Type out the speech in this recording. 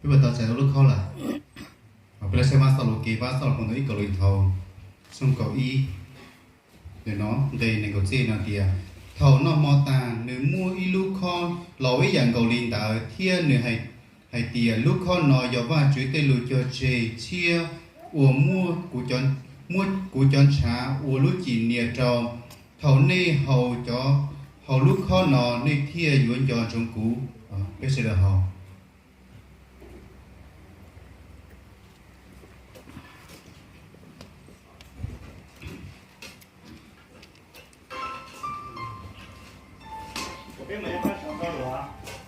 Peb tau txais tau lub khob lawm. Peb saib pab Xauj Lus Kev, pab Xauj Lus Kev ib Kauleethaus tshooj kaum ib, nqe nees nkaum txij no tias, thaum noj hmo tas, nws muab ib lub khob laus ib yam nkaus li ntawd, thiab nws hais tias, lub khob no yog Vajtswv tej lus cog tseg tshiab uas muab kuv cov ntshav ua lub cim nias rau. Thaum nej haus lub khob no, nej thiaj yuav nco ntsoov kuv. Peb sawv daws haus. Peb mam li pab sawv ntxov lus.